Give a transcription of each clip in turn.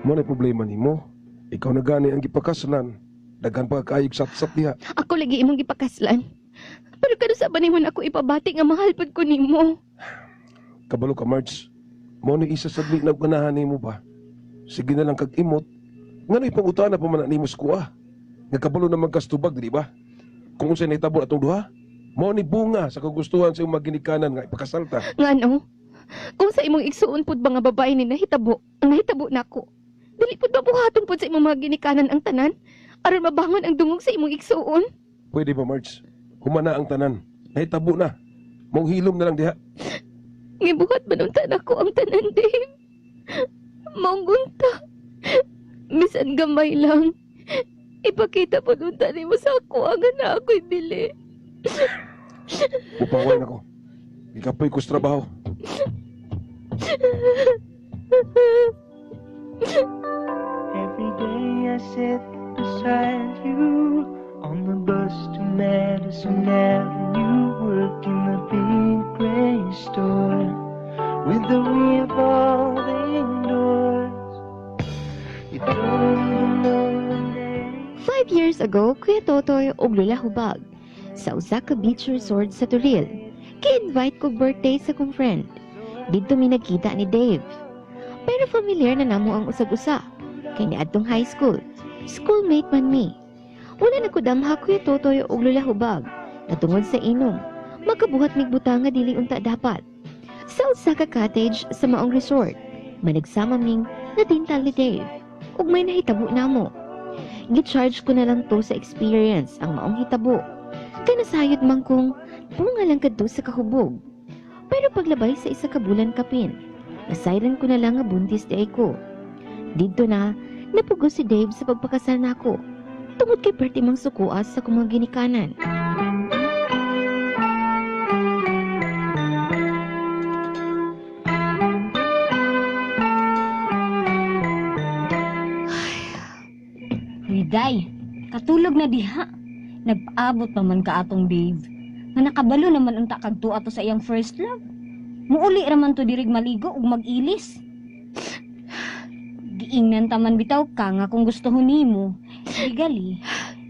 Mo na problema nimo. Ikaw na gani ang gipakaslan. Daghan pa kaayog satsat diha. Ako lagi imong gipakaslan. Pero kanusa ba nimo na ako ipabati nga mahal pud ko nimo? Kabalo ka, Marge. Mo ni isa sa dili na ganahan nimo ba? Sige na lang kag imot. Ngano ipangutana pa man na nimo sa kuha? Nga kabalo naman kas tubag, di ba? Kung unsay nahitabo atong duha, mao ni bunga sa kagustuhan sa imong maginikanan nga ipakasal ta. Ngano? Kung sa imong igsuon pud ba nga babae ni nahitabo, ang nahitabo nako. Dili pud ba buhaton pud sa imong mga ginikanan ang tanan aron mabangon ang dungog sa imong igsuon? Pwede ba, Marge? Humana ang tanan. Nahitabo na. Mong hilom na lang diha. Gibuhat ba nung nako ang tanan, Dave? Maunggunta. Bisan gamay lang. Ipakita po nung tani mo sa ako ang na ako'y dili. Mupaway na ko. Ikapoy ko sa trabaho. Every day I sit beside you on the bus to Madison Avenue, work in the big gray store with the revolving doors. You don't even know my name. 5 years ago, Kuya Totoy og Lola Hubag sa usa ka beach resort sa Turil. Ki-invite ko birthday sa kong friend. Didto mi nagkita ni Dave. Pero familiar na namo ang usag-usa. Kay niadtong high school. Schoolmate man mi. Wala na ko damha, Kuya Totoy og Lola Hubag. Natungod sa inom, makabuhat mig butang nga dili unta dapat. Sa usa ka cottage sa maong resort, managsama ming natintal ni Dave. Ug may nahitabo namo. Gi-charge ko na lang to sa experience ang maong hitabo. Kay nasayod man kong bunga lang kadto sa kahubog. Pero paglabay sa isa ka bulan kapin, nasayran ko na lang nga buntis di ay ko. Didto na, napugos si Dave sa pagpakasal nako. Tungod kay perti mang sukuas sa akong mga ginikanan. Riday, katulog na diha. Nagpaabot pa man ka atong Dave. Nga nakabalo naman unta kag tuwa to sa iyang first love. Muuli ra man to dirig maligo ug mag-ilis. Giingnan ta man bitaw ka nga kung gusto nimo. Digali,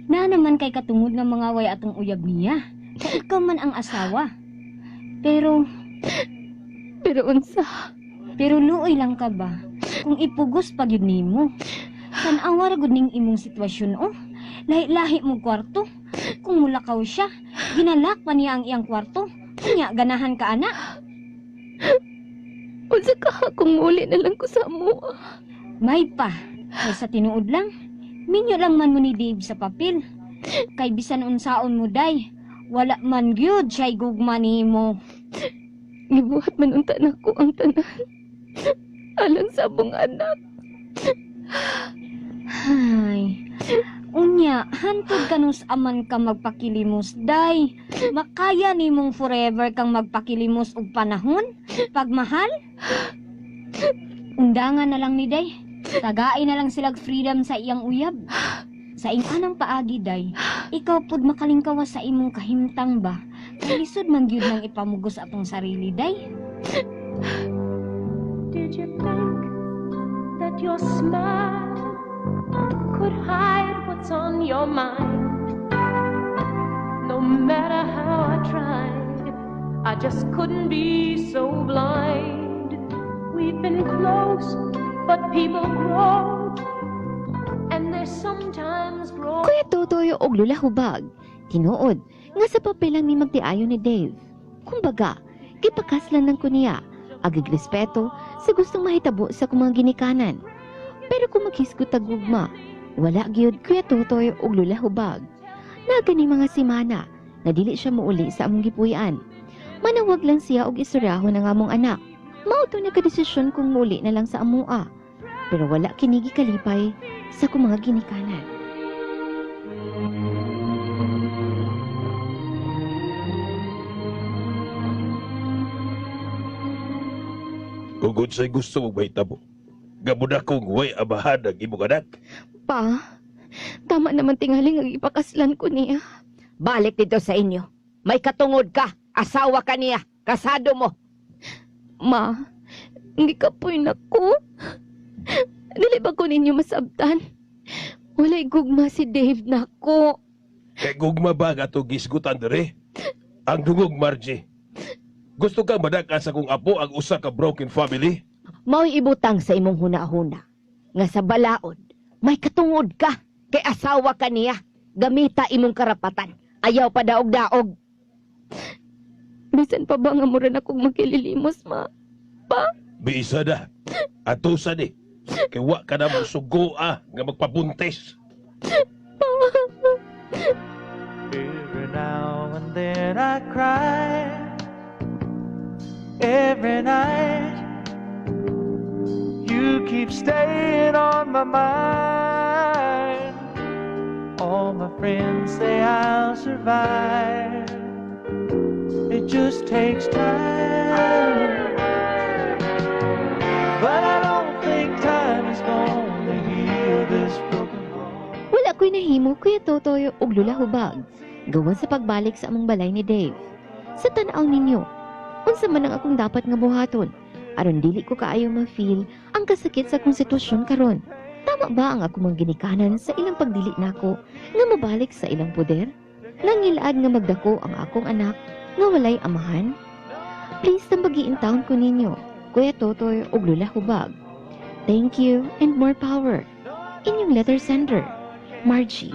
na naman kay katungod nga mga way atong uyab niya. Kay ikaw man ang asawa. Pero, Pero unsa? Pero luoy lang ka ba kung ipugos pa gyud nimo. Tan-awa ra gud ning imong sitwasyon oh. Lahi-lahi mo kwarto. Kung mulakaw siya, ginalak pa niya ang iyang kwarto. Unya ganahan ka ana. Unsa ka kung muli na lang ko sa amo? May pa. Kay sa tinuod lang, minyo lang man mo ni Dave sa papel. Kay bisan unsaon mo day, wala man gyud siya'y gugma nimo. Gibuhat man unta nako ang tanan. Alang sa among anak. Hay. Unya, hantod kanus aman ka magpakilimos, day. Makaya nimong forever kang magpakilimos og panahon, pagmahal. Undangan na lang ni day. Tagain na lang silag freedom sa iyang uyab. Sa ing anang paagi, day, ikaw pud makalingkawas sa imong kahimtang ba? Kay lisod man gyud nang ipamugos atong sarili, day. Did you think that your smile could hide what's on your mind? No matter how I tried, I just couldn't be so blind. We've been close, but people grow, and they sometimes grow. Kuya Totoy og Lola Hubag, tinuod nga sa papel lang mi magtiayon ni Dave. Kumbaga, gipakaslan lang ko niya, agig respeto sa gustong mahitabo sa akong mga ginikanan. Pero kung maghisgot tag gugma, wala gyud, Kuya Totoy og Lola Hubag. Naa gani mga simana nga dili siya muuli sa among gipuy-an. Manawag lang siya og istoryahon ang among anak. Mao to nagkadesisyon kung muuli na lang sa amoa. Pero wala kini gikalipay sa akong mga ginikanan. Kung unsay gusto mo mahitabo, gabud akong way amahan ang imong anak. Pa, tama naman tingali nga ipakaslan ko niya. Balik dito sa inyo. May katungod ka. Asawa ka niya. Kasado mo. Ma, gikapoy na ko. Dili ba ko ninyo masabtan? Walay gugma si Dave nako. Kay gugma ba nga atong gisgutan diri? Ang dungog, Margie. Gusto ka madak-an sa kong apo ang usa ka broken family? Mao'y ibutang sa imong huna-huna. Nga sa balaod, may katungod ka kay asawa ka niya. Gamita imong karapatan. Ayaw pa daog-daog. Bisan pa ba nga mura na kong makililimos, ma? Biisa na. Atusa ni. Kay wa ka na mosugoa nga magpabuntis. Every now and then I cry. Every night you keep staying on my mind. All my friends say I'll survive. It just takes time. But I don't think time is gonna heal this broken heart. Wala ko'y nahimo, Kuya Totoy ug Lula Hubag. Gawa sa pagbalik sa among balay ni Dave. Sa tan-aw ninyo, unsa man ang akong dapat nga buhaton aron dili ko kaayo ma-feel ang kasakit sa akong sitwasyon karon. Tama ba ang akong mga ginikanan sa ilang pagdili nako nga mabalik sa ilang poder? Nangilad nga magdako ang akong anak nga walay amahan? Please tambagiin taon ko ninyo, Kuya Totoy ug Lula Hubag. Thank you and more power. Inyong letter sender, Margie.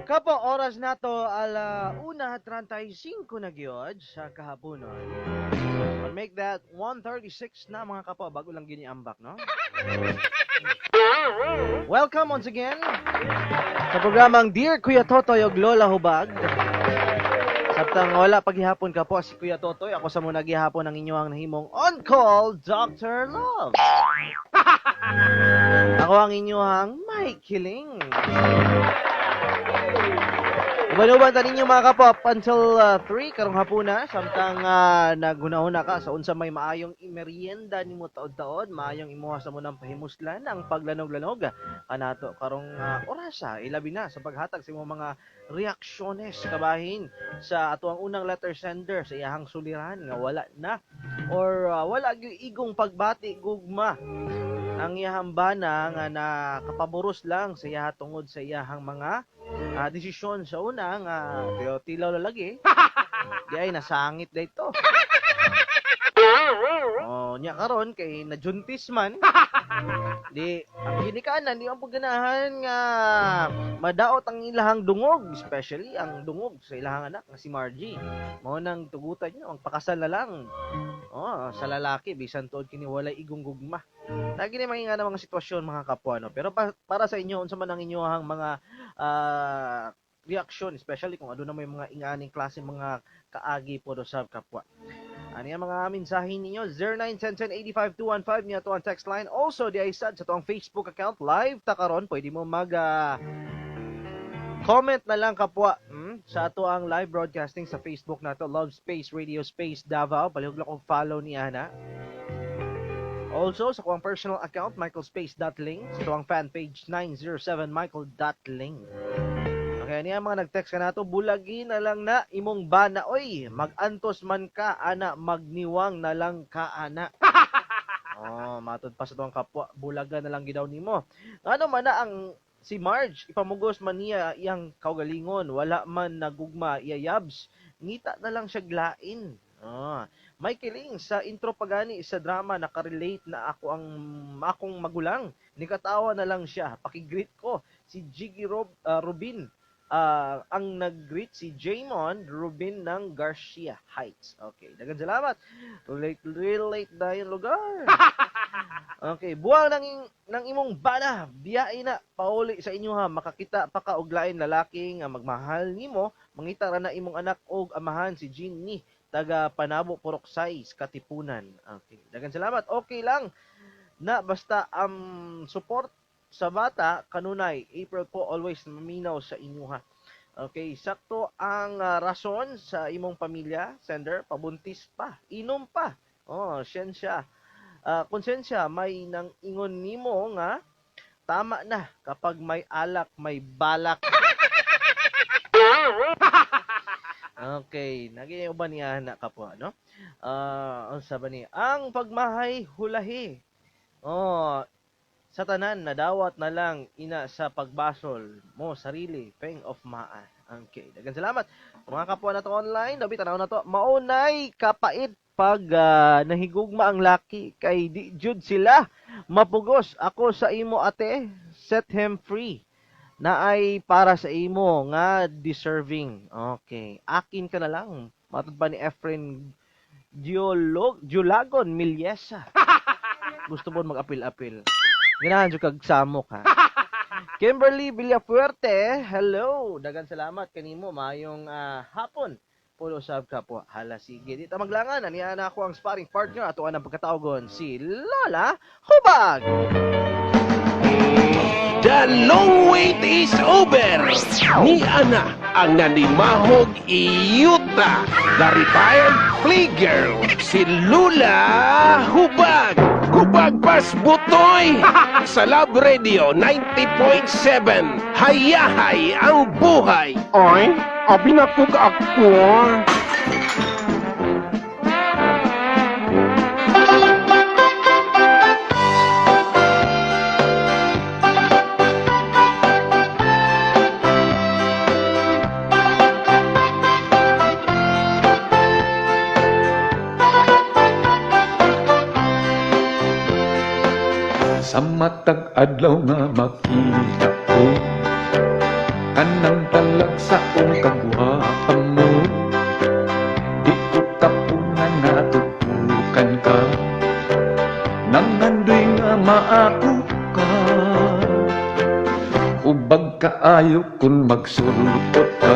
Kapo, oras na to ala 1:35 na gyud sa kahaponon. I'll make that 1:36 na, mga kapo, bago lang giniambak, no? Welcome once again sa programang Dear Kuya Totoy og Lola Hubag. Sabtang wala paghihapon ka po si Kuya Totoy, ako sa muna gihapon ang inyong nahimong on-call Dr. Love. Ako ang inyong Mike Kiling. Uban-uban ta ninyo, mga kapop, until 3 karong hapuna, samtang naghuna-huna ka sa unsa may maayong imerienda nimo taod-taod, maayong imuha sa munang pahimuslan ang paglanog-lanog kanato karong orasa, ilabi na sa paghatag sa imong mga reaksyones kabahin sa ato ang unang letter sender sa iyahang suliran nga wala na or wala gyud igong pagbati gugma ang iyahang bana nga nakapaburos lang sa iyaha tungod sa iyahang mga desisyon sa una nga pero tilaw lalagi di ay nasangit dito. Oh, nya karon kay najuntis man. Di ang ginikanan di man pud ganahan nga madaot ang ilahang dungog, especially ang dungog sa ilahang anak nga si Margie. Mao nang tugutan niyo ang pakasal na lang. Oh, sa lalaki bisan tuod kini walay igong gugma. Lagi ni mga nga mga sitwasyon, mga kapwa, no. Pero para sa inyo, unsa man ang inyohang mga reaksyon, especially kung aduna may mga inganing klase mga kaagi po do sa kapwa. Ani ang mga mensahe ninyo? 0910 85215 niya to ang text line. Also di ay sad sa tuang Facebook account, live ta karon, pwede mo mag comment na lang, kapwa, sa ato ang live broadcasting sa Facebook nato, Love Space Radio Space Davao. Palihog lang kong follow ni ana. Also, sa kuang personal account, michaelspace.ling. Sa tuang fan page, 907 michael.ling. Okay, niya mga nag-text ka nato, bulagi na lang na imong bana, oy, mag-antos man ka, ana, magniwang na lang ka, ana. Oh, matod pa sa tuang kapwa, bulaga na lang gidaw nimo. Ano man na ang si Marge, ipamugos man niya iyang kaugalingon, wala man nagugma iyayabs, ngita na lang siya glain. Ah, may kiling sa intro pagani sa drama nakarelate na ako ang akong magulang. Nikatawa na lang siya. Paki-greet ko si Jiggy Rubin. Ang nag-greet si Jaymond Rubin ng Garcia Heights. Okay, daghang salamat. Relate relate na yung lugar. Okay, buwang ng imong bana, biyain na pauli sa inyo ha, makakita pa ka og lain lalaki nga magmahal nimo. Mangita ra na imong anak og amahan si Jeannie taga Panabo, Purok 6, Katipunan. Okay. Daghang salamat. Okay lang na basta support sa bata kanunay. April po always maminaw sa inyuha. Okay, sakto ang rason sa imong pamilya, sender, pabuntis pa, inom pa. Oh, siyensya. Konsensya may nang ingon nimo nga tama na kapag may alak, may balak. Okay, naging uban niya na kapwa, no? Unsa ba ni? Ang pagmahay hulahi. Oh, sa tanan nadawat na lang ina sa pagbasol mo sarili peng of maa. Okay, daghang salamat. Mga kapwa na to online, dabi tanaw na to. Maunay kapait pag nahigugma ang laki kay di jud sila mapugos. Ako sa imo ate, set him free. Na ay para sa imo nga deserving. Okay, akin ka na lang. Matod pa ni Efren Giolagon Milyesa. Gusto mo mag-apil-apil. Ganahan jud kag samok ha. Kimberly Villafuerte, hello. Dagan salamat kanimo, maayong hapon. Pulo sab ka po. Hala sige. Di ta maglangan ani ana ako ang sparring partner ato ang pagkatawagon si Lola Hubag. The long wait is over! Ni Ana ang nanimahog iyuta, the retired playgirl, si Lula Hubag. Hubag pas butoy! Sa Love Radio 90.7, hayahay ang buhay! Ay, abi na kog ako. Sa matag adlaw nga makita ko kanang talag sa kong kagwapa mo, di ko kapungan natutukan ka nangandoy nga maako ka. Hubag kaayo kun magsulpot ka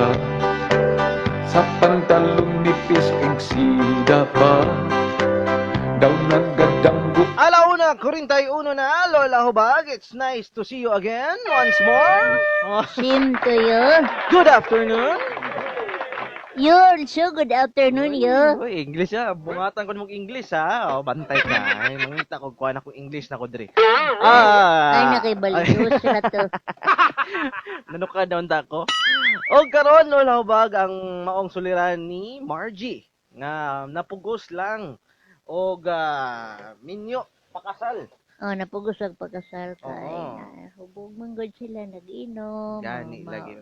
sa pantalon nipis ug sida pa daw nagadanggo. Alauna, 41 na, Lola Hubag. It's nice to see you again once more. Oh, Same to you. good afternoon. You also, good afternoon, you. Uy, English ha. Bungatan ko mong English ha. O, bantay ka. Ay, mangita ko kuha na kong English na ko diri. Ay, nakibaliw na to. Nanuka daw ta ko. O karon Lola Hubag ang maong suliran ni Margie nga napugos lang og minyo pakasal. Oh, napugos ang pagkasal kay Oo. na hubog man gud sila nag-inom. Gani lagi.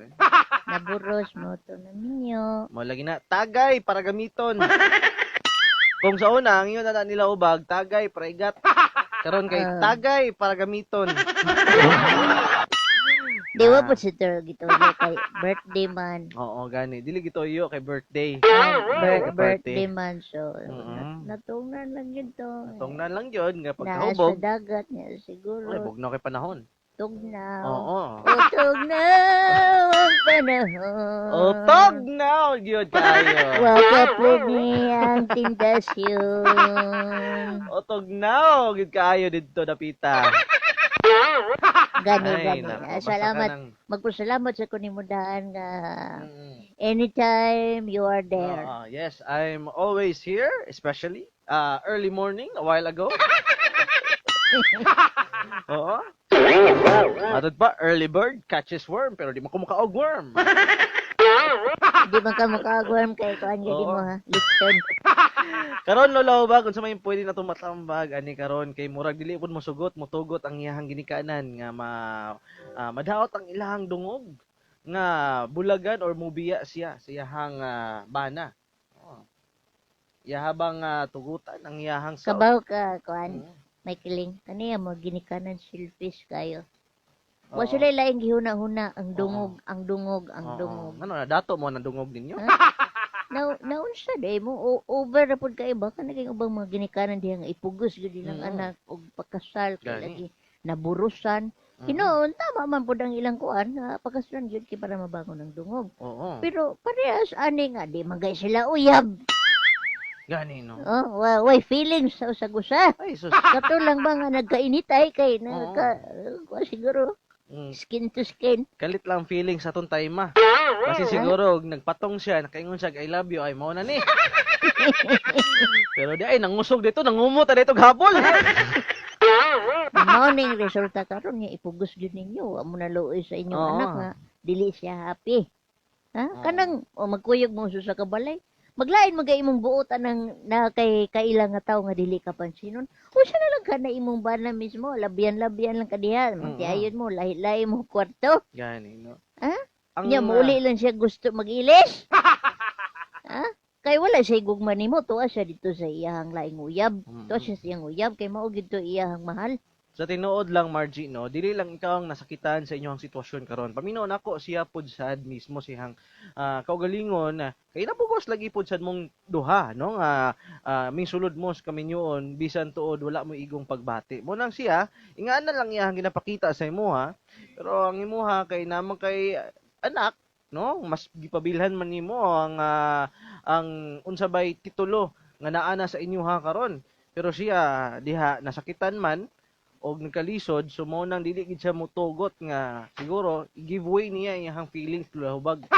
Naburos mo to na minyo. Mo lagi na tagay para gamiton. Kung sa una ang ingon na nila ubag tagay para igat. Karon kay tagay para gamiton. Di ba po si Tero gituyo kay birthday man. Oo, gani. Dili gituyo kay birthday. Ah, Kay birthday man so natungnan lang yun to. Tungnan lang yun nga Naa sa pagkahubog. dagat niya siguro. Ay, bugnaw kay panahon. Tugnaw. Oo. Tugnaw ang panahon. Utog na gyud kayo. Waka po ang tintasyon. Utog na gyud kaayo didto dapita. Gani, Ay, gani. nako, Ah, basta salamat. ka nang- Magpasalamat sa kunimudahan nga anytime you are there. Oo, yes, I'm always here, especially early morning a while ago. Oo. Matod pa, early bird catches worm, pero di mo kumukaog worm. Di man ka makaagwarm kay kuan gyud Oo. mo ha. Listen. Karon Lola ba kung sa may pwede na tumatambag ani karon kay murag dili pud mosugot motugot ang iyahang ginikanan nga ma madaot ang ilahang dungog nga bulagan or mubiya siya sa iyahang bana. Oo. Iyahabang tugutan ang iyahang self. Kabaw ka kuan. May kiling kaniya mo ginikanan selfish kayo. Wa Oo. sila laing gihuna-huna ang dungog, ang dungog, ang Oo. dungog. Ano na dato mo ang dungog ninyo? Na naunsa day mo over na pud kay baka na kay ubang mga ginikanan diha nga ipugos gyud ilang anak og pakasal kay Gani. lagi naburusan. Hinoon, tama man pud ang ilang kuan nga pakaslan gyud kay para mabangon ang dungog. Pero parehas ani nga di man kay sila uyab. Gani no. Oh, way feelings sa usag-usa. Ay sus. Kato lang ba nga nagkainitay kay nagka kuan siguro skin to skin. Kalit lang feeling sa atong time ah. Kasi siguro og nagpatong siya, nakaingon siya I love you, ay mao na ni. Pero di ay nangusog dito, nangumot dito gapol. Mao ning resulta karon nga ipugos gyud ninyo, wa mo na luoy sa inyong anak nga dili siya happy. Ha? Kanang o magkuyog mo sa kabalay. Maglain man kay imong buot anang na kay kaila nga tawo nga dili ka pansinon. Usa na lang ka na imong bana mismo, labian-labian lang ka diha, magtiayon mo, lahi-lahi mo kwarto. Gani no. Ha? Ang, Nya muuli lang siya gusto mag-ilis. Ha? Kay wala siya gugma nimo, tuwa siya dito sa iyahang laing uyab. Tuwa siya sa iyang uyab kay mao gyud to iyahang mahal. Sa tinuod lang Margie no, dili lang ikaw ang nasakitan sa inyong sitwasyon karon. Paminaw nako siya pud sad mismo siyang kaugalingon na kay napugos lagi pud sad mong duha no nga ming sulod mo sa kaminyoon bisan tuod wala mo igong pagbati. Mo nang siya ingana lang iyang ginapakita sa imuha, pero ang imuha kay naman kay anak no, mas gipabilhan man nimo ang unsa bay titulo nga naa na sa inyuha karon. Pero siya diha nasakitan man og nagkalisod, so mao nang dili gid siya motugot nga siguro i-give way niya iyang feelings hubag.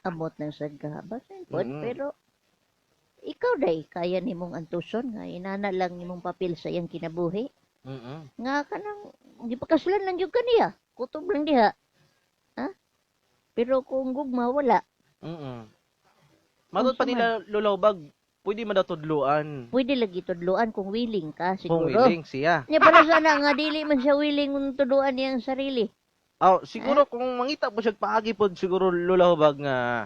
Amot nang sad ka basin pod, pero ikaw day kaya nimong antuson nga inana lang nimong papel sa iyang kinabuhi. Nga kanang gipakaslan lang gyud kaniya, kutob lang diha. Ha? Pero kung gugma wala. Matod pa Unsa nila lulawbag, pwede man daw tudluan. Pwede lagi tudluan kung willing ka Kung siguro. willing siya. Nya para sana nga dili man siya willing kung tudluan niyang sarili. Aw, siguro kung mangita po siya paagi pod siguro lulawbag nga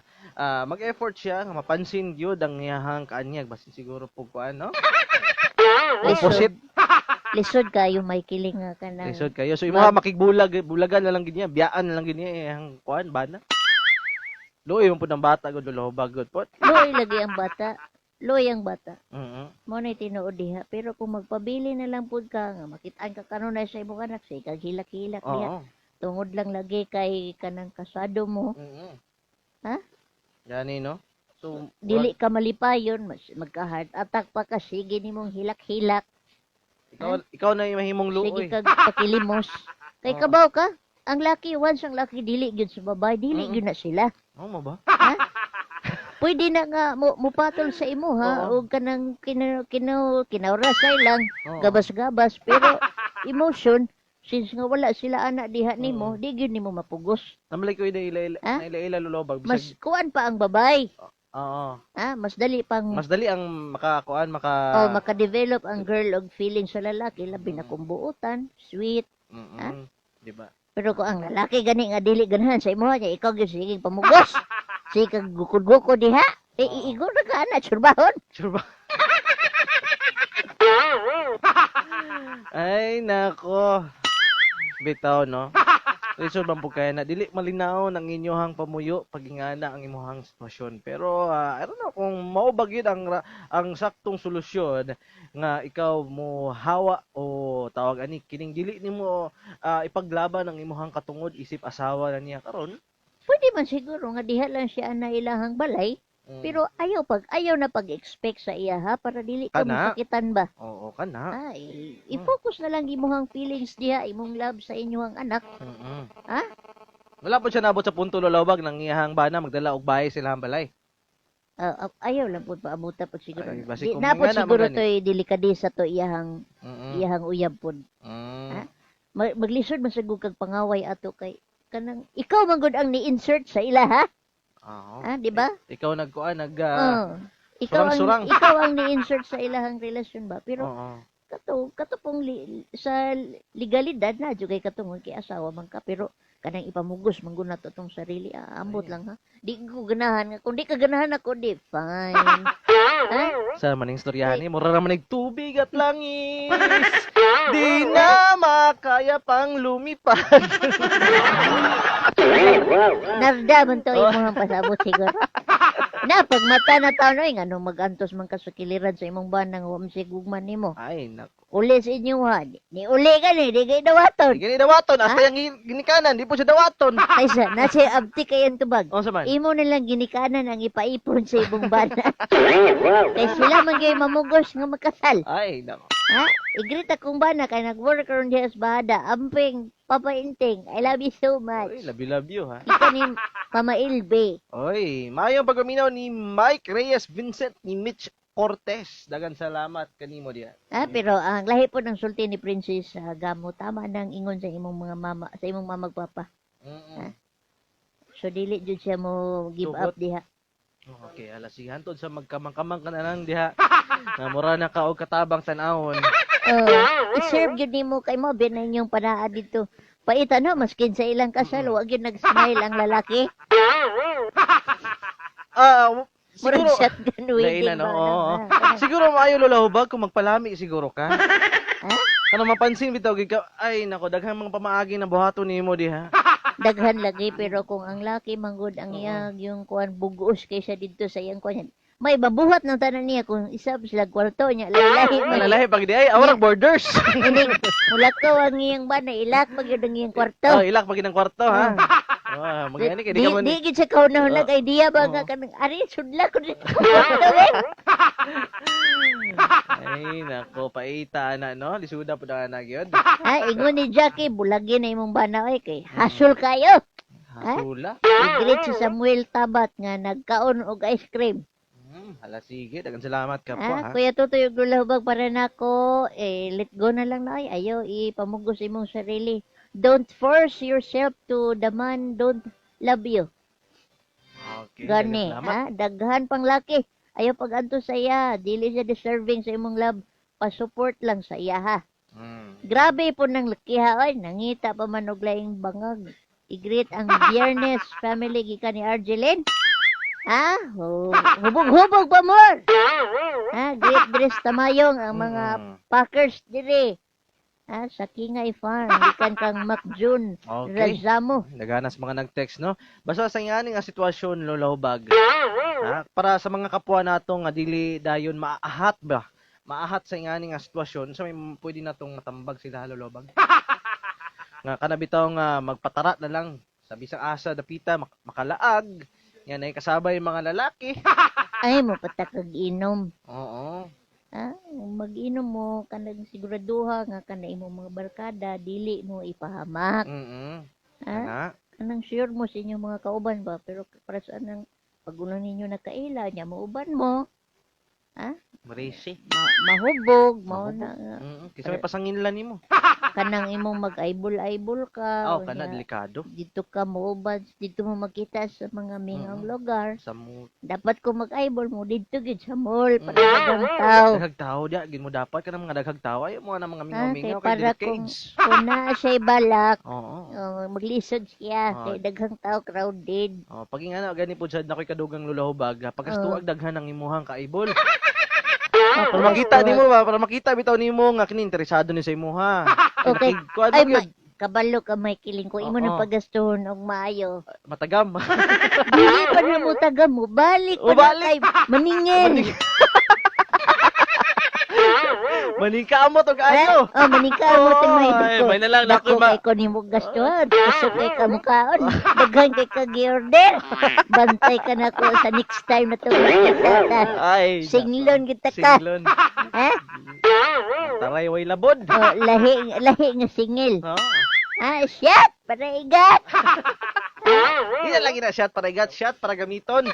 mag-effort siya nga mapansin gyud ang iyahang kaanyag basin siguro pug kuan no. Lisod. Opposite. Lisod kayo may kiling nga kanang. Lisod kayo. So imuha makigbulag bulagan na lang gid niya, biyaan na lang gid niya iyang kuan bana. Luoy man pud ang bata gud lulawbag gud pod. Luoy lagi ang bata. Luoy ang bata. Mo na tinuod diha. Pero kung magpabili na lang pud ka nga makitaan ka kanunay sa imong anak, sige kag hilak-hilak diha. Tungod lang lagi kay kanang kasado mo. Ha? Gani no. So dili ka malipayon, mas magka-heart attack pa ka, sige nimong hilak-hilak. Ikaw na yung mahimong luoy. Sige kag pakilimos. Kay kabaw ka, ang laki once ang laki dili gyud sa babae, dili gyud na sila. Oo mo ba? Ha? Pwede na nga mupatol sa imo ha, og kanang kinaurasay lang, gabas-gabas, pero emotion since nga wala sila ana diha nimo, di gyud nimo mapugos. Namalay ko ila Ha? ila lulobag Mas bisag. kuan pa ang babae. Oo. Ha? Mas dali pang Mas dali ang makakuan maka oh, maka-develop ang girl og feeling sa lalaki labi na kung buotan, sweet. Ha? Di ba? Pero kung ang lalaki gani nga dili ganahan sa imo niya, ikaw gyud sige pamugos. Sige kag gukod-gukod diha. Eh, iigo na ka ana, surbahon. Surba. Ay nako. Bitaw no. Lisod man po kaya na dili malinaw ang inyohang pamuyo pagingana ang imuhang sitwasyon. Pero I don't know kung mao ba gyud ang saktong solusyon nga ikaw mo hawa o tawag ani kining dili nimo ipaglaban ang imuhang katungod isip asawa na niya karon. Pwede man siguro nga diha lang siya na ilahang balay. Pero ayaw na pag-expect sa iya ha para dili ka Kana. masakitan ba. Oo, kana. Ay, i-focus na lang imuhang feelings diha, imong love sa inyong anak. Ha? Wala po siya nabot sa punto lolobag nang iyahang bana magdala og bahay sa ilahang balay. Ayaw lang po paabuta po siguro. Ay, basi Di, kung na po nga na, siguro magani. to'y delikadesa to iyahang uyab pod. Ha? Maglisod man sad kag pangaway ato kay kanang ikaw man gud ang ni-insert sa ila ha? Oo. Ha, di ba? Ikaw nagkuan nag Oo. Ikaw ang surang-surang. ikaw ang ni-insert sa ilahang relasyon ba? Pero Oo. kato pong sa legalidad na jud kay katungod kay asawa man ka pero kanang ipamugos man gud nato tong sarili ambot lang ha. Di ko ganahan nga kung di ka ganahan ako di fine. Ha? Sa maning istoryahan ni mura ra man tubig at langis. Di na makaya pang lumipad. Narda man to imong pasabot siguro. Na pag mata na taon oy, ngano magantos man ka sa kiliran sa imong banang wa man siya gugma nimo. Ay, nako. Uli sa inyo ha. Ni uli ka ni, di kay dawaton. Di gani dawaton, hasta yung ginikanan, di po siya dawaton. Ay sa, nasa abti kayan tubag. Unsa man? Imo na lang ginikanan ang ipaipon sa ibong bana. Kay sila man gyud mamugos nga makasal. Ay, nako. Ha? I-greet akong bana kay nag-work karon diha sa Bahada. Amping, Papa Inting, I love you so much. Oy, love you, love you, ha. Ika ni Mama Ilbe. Oy, maayong pagpaminaw ni Mike Reyes Vincent, ni Mitch Cortez. Dagan salamat kanimo diha. Ah, pero ang lahi po ng sulti ni Princess Gamo, tama nang ingon sa imong mga mama, sa imong mama ug papa. So dili jud siya mo give Tugot. up diha. Okay, ala sige, hantod sa magkamang-kamang ka na lang diha. Nga mura na ka og katabang tan-awon. Oh, i-serve gyud nimo kay mo bin inyong panaa dito. Paita no, maskin sa ilang kasal, wa gyud nag-smile ang lalaki. Ah, Murag siguro shotgun wedding Lain na, no? ba? Oo. Ah, Siguro maayo, Lola Hubag, kung magpalami siguro ka. Ha? Kanang mapansin bitaw gid ka, ay nako, daghang mga pamaagi na buhaton nimo diha. Daghan lagi, pero kung ang laki manggod ang iyang yung kuan bugos kaysa didto sa iyang kuan, may mabuhat ng tanan niya kung isa sila kwarto niya lahi man. Lalahi pag di ay awrag borders. Hindi mulakaw ang iyang bana, ilak man gyud ang iyang kwarto. Oh, ilak pag ang kwarto ha. Ah, magani kay di Di, ka man. di gid sa kauna-una kay idea ba nga kanang ari sudla ko dito kwarto eh. Ay nako, paita na no, lisuda pud ang ana gyud. Ha, ingon ni Jackie, bulagin na imong bana oy kay hasol kayo. Hasula. I-greet si Samuel Tabat nga nagkaon og ice cream. Hala sige, daghang salamat ka po Ah, ha. Kuya Tutoy ug Lola Hubag, para nako, eh, let go na lang na ay. Ayo ipamugos imong sarili. Don't force yourself to the man don't love you. Okay, Gani, daghang salamat. ha? Daghan pang laki. Ayo pag-anto sa iya, dili siya deserving sa imong love. Pa-support lang sa iya ha. Grabe po ng laki ha, oy, nangita pa man og laing bangag. I-greet ang Biernes family gikan ni Arjeline. Ha? Hubog-hubog pa more. Ha, greet Dres Tamayong ang mga Packers dire. Ha, sa Kingay Farm gikan kang Macjun Razamo. Nagana sa mga nag-text, no? Basta sa ingani nga sitwasyon, Lola Hubag. Ha? Para sa mga kapwa nato nga dili dayon maahat ba? Maahat sa ingani nga sitwasyon, sa may pwede natong matambag sila, Lola Hubag. Nga kana bitaw nga magpatara na lang sa bisang asa dapita makalaag. Yan ay kasabay mga lalaki. Ay, mo patakag inom. Oo. Ha? Mag-inom mo kanang siguraduha nga kana imong mga barkada dili mo ipahamak. Ha? Ana. Kanang sure mo sa inyong mga kauban ba, pero para sa anang pag uno ninyo nakaila nya mauban mo. Ha? Marisi. Mahubog mao Mahubog. na nga. Kaysa may pasanginlan nimo. Kanang imong mag-aibol-aibol ka. Oh, kana unya, delikado. Dito ka mauban, dito mo makita sa mga mingong lugar. Sa mo Dapat ko mag-eyeball mo dito gid sa mall para daghang tao. Daghang tao dia, gid mo dapat kanang mga daghang tao ayo mo na mga Ha, kay mingaw-mingaw kay para dili kung cage. kung naa siya'y balak, Oo. oh, maglisod siya Oo. kay daghang tao, crowded. Oh, pag nga na gani po sad nakoy kadugang Lola Hubag, pagkastuag daghan ang imuhang kaibol. Para makita nimo ba, para makita bitaw nimo nga kini interesado ni sa imuha. Okay. Kuan Ay, mo gyud, kabalo ka may kiling ko imo Oo. nang pagastuhon og maayo. Matagam. Dili pa na mo tagam mo, balik pa na Mubalik. kay maningil. Manika mo to kaayo. Oh, manika mo to may Ay, dako. may na lang Dako nakoy ma. kay ko nimo gastuhan. Kusog kay ka mukaon. Daghan kay ka gi-order. Bantay ka na ko sa next time na to. Ay. Singlon kita ka. Singlon. Ha? Taray way labod. Oh, lahi lahi nga singil. Oh. Ha, shot para igat. Di na lagi na shot para igat, shot para gamiton.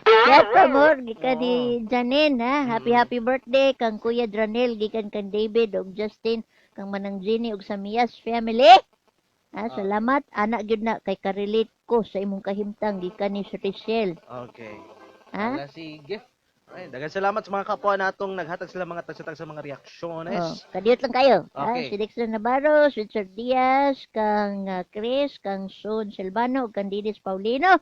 Shot pa more gikan ni Janine ha. Happy happy birthday kang Kuya Dranel gikan kang David ug Justin kang Manang Jenny ug sa Mias family. Ha, salamat anak gyud na kay ka-relate ko sa imong kahimtang gikan ni Richelle. Okay. Ha? Ala, sige. Ay, daghang salamat sa mga kapwa natong naghatag sila mga tagsa-tag sa mga reaksyones. Oh, kadiyot lang kayo. Ha, Okay. si Dexter Navarro, si Richard Diaz, kang Chris, kang Son Silvano, ug kang Didis Paulino.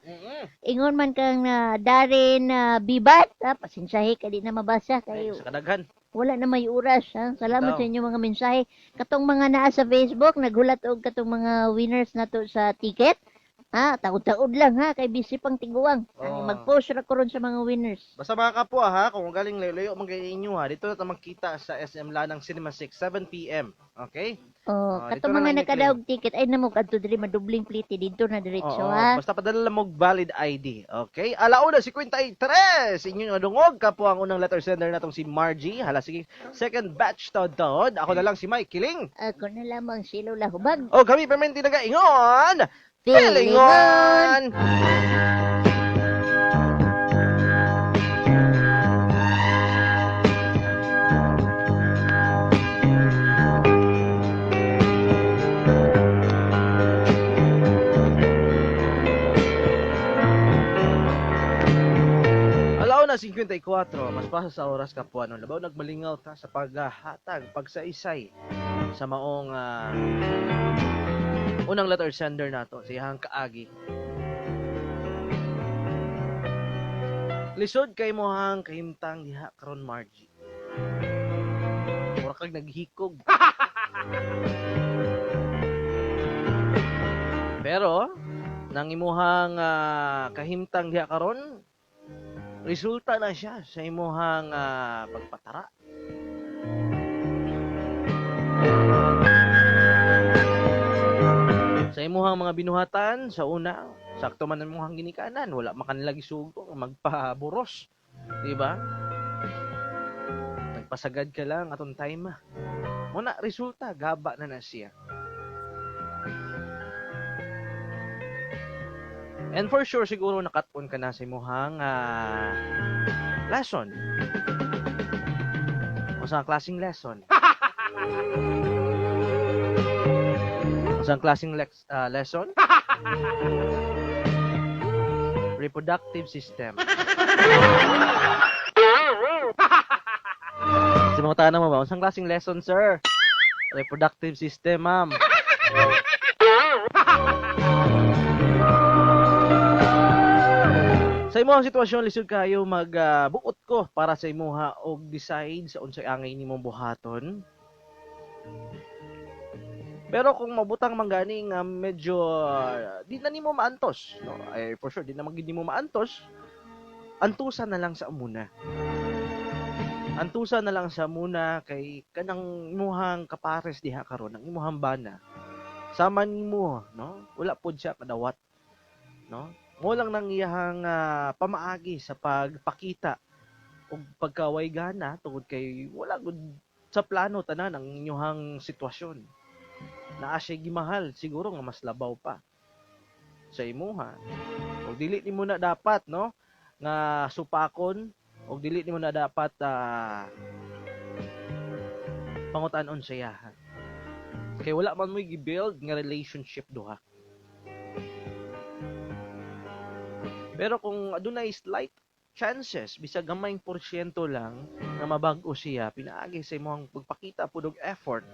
Ingon man kang Darren Bibat, ha, pasensyahe ka di na mabasa Ay, kayo. sa kadaghan. Wala na may oras, ha. Salamat Bitaw. sa inyong mga mensahe. Katong mga naa sa Facebook, naghulat og katong mga winners nato sa ticket. Ha, taod-taod lang ha kay busy pang tiguang. Ay, Oo. mag-post ra ko ron sa mga winners. Basta mga kapwa ha, kung galing layo-layo man kayo inyo ha, dito na ta magkita sa SM Lanang Cinema 6, 7 PM. Okay? Oh, Oh, kato dito na mga lang nakadaog ticket ay namo kadto diri madubling plite didto na diretso Oo, ha. basta padala lang mo og valid ID. Okay? Alauna 53. Inyong nadungog kapwa ang unang letter sender natong si Margie. Hala sige, second batch taod-taod. Ako na lang si Mike Kiling. Ako na lamang si Lola Hubag. O kami permanente nagaingon. Feelingon! Feelingon! Alauna 54, mas pasa sa oras kapwa no. Labaw nagmalingaw ta sa paghatag, pagsaysay sa maong unang letter sender nato, si Hang Kaagi. Lisod kay mo hang kahimtang diha karon Margie. Mura kag naghikog. Pero nang imuhang kahimtang diha karon, resulta na siya sa imuhang pagpatara. Sa imuhang mga binuhatan, sa una, sakto man ang imuhang ginikanan, wala man kanila gisugo, magpaburos. Di ba? Nagpasagad ka lang atong time. Muna, resulta, gaba na na siya. And for sure, siguro nakat-on ka na sa imuhang lesson. O sa klaseng lesson. O sa klaseng lesson? Reproductive system. Sa mga tanong mo ba, unsa klaseng lesson, sir? Reproductive system, ma'am. Sa imong sitwasyon, lisod kayo mag-buot ko para sa imuha og decide sa unsay angay nimong buhaton. Pero kung mabutang man gani nga medyo di na nimo maantos, no? Ay, for sure di na man gid nimo maantos. Antusan na lang sa muna. Antusan na lang sa muna kay kanang imuhang kapares diha karon, ang imuhang bana. Sama nimo, no? Wala pod siya kadawat, no? Mo lang nang iyahang pamaagi sa pagpakita og pagkaway gana tungod kay wala gud sa plano tanan ang inyuhang sitwasyon. Naa siya gimahal siguro nga mas labaw pa sa imuha. Og dili nimo na dapat, no, nga supakon, og dili nimo na dapat pangutan-on sa iyaha. Kay wala man mo'y gi-build nga relationship duha. Pero kung adunay slight chances, bisag gamayng porsyento lang nga mabag-o siya, pinaagi sa imong pagpakita pud og effort,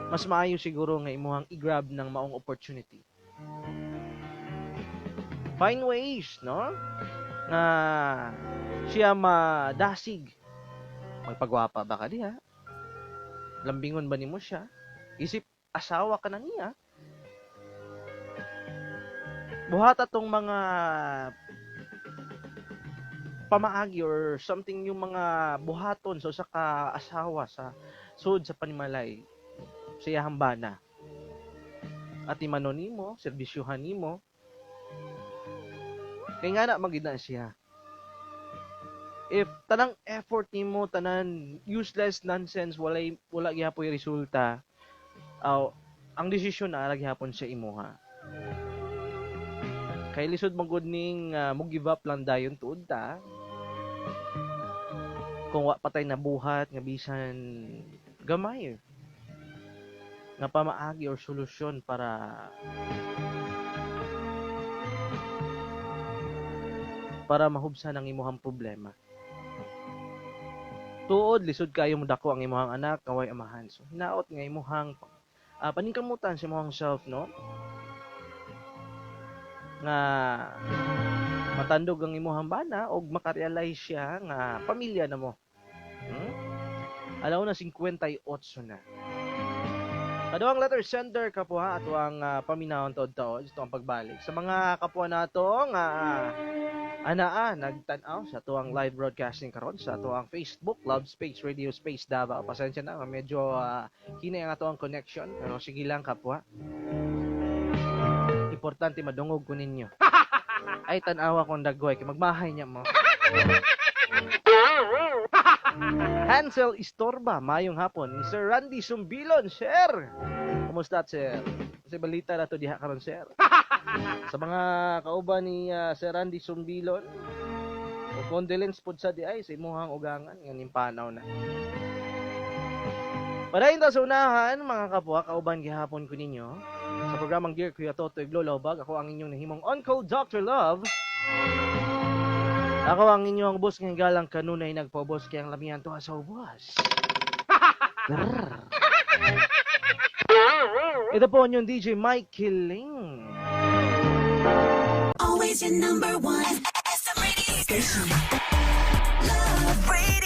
mas maayo siguro nga imong i-grab ng maong opportunity. Find ways, no? Nga siya madasig. Magpagwapa ba ka diha? Lambingon ba nimo siya? Isip asawa ka na niya? Buhata tong mga pamaagi or something yung mga buhaton sa usa ka asawa sa sud sa panimalay sa iyahang bana. At imano nimo, serbisyuhan nimo. Kay nga na magid na siya. If tanang effort nimo tanan useless nonsense, wala gihapoy resulta, ang desisyon na ara gihapon sa imuha. Kay lisod man gud ning mo give up lang dayon tuod ta. Kung wa patay nabuhat nga bisan gamay nga pamaagi or solusyon para mahubsan ang imuhang problema. Tuod lisod kayo mo dako ang imuhang anak kaway amahan. So hinaot nga imuhang paningkamutan sa imuhang self, no? Nga matandog ang imuhang bana og makarealize siya nga pamilya na mo. Alaw na 58 na. Kaduhang letter sender, kapwa, ato ang paminawon taod-taod ito ang pagbalik. Sa mga kapwa nato nga anaa nagtan-aw sa atuang live broadcasting karon sa atuang Facebook, Love Space Radio Space Davao. Pasensya na, medyo hinay ang atuang connection, pero sige lang, kapwa. Importante madungog ko ninyo. Ay, tan-awa kong dagway kay magmahay niya mo. Hansel Istorba, mayong hapon. Ni Sir Randy Sumbilon, sir. Kumusta, sir? Kasi balita na to diha karon, sir. Sa mga kauban ni Sir Randy Sumbilon, o condolence pod sa di ay sa imuhang ugangan nga nimpanaw na. Padayon ta sa unahan, mga kapwa, kauban gihapon ko ninyo sa programang Dear Kuya Totoy Lola Hubag. Ako ang inyong nahimong on-call Dr. Love. Ako ang inyong boss ng galang kanunay nagpaubos kaya ang lamian tuwa sa ubos. Grrr. Ito po ang inyong DJ Mikey Ling. Always your number one. SM Radio Station. Love Radio.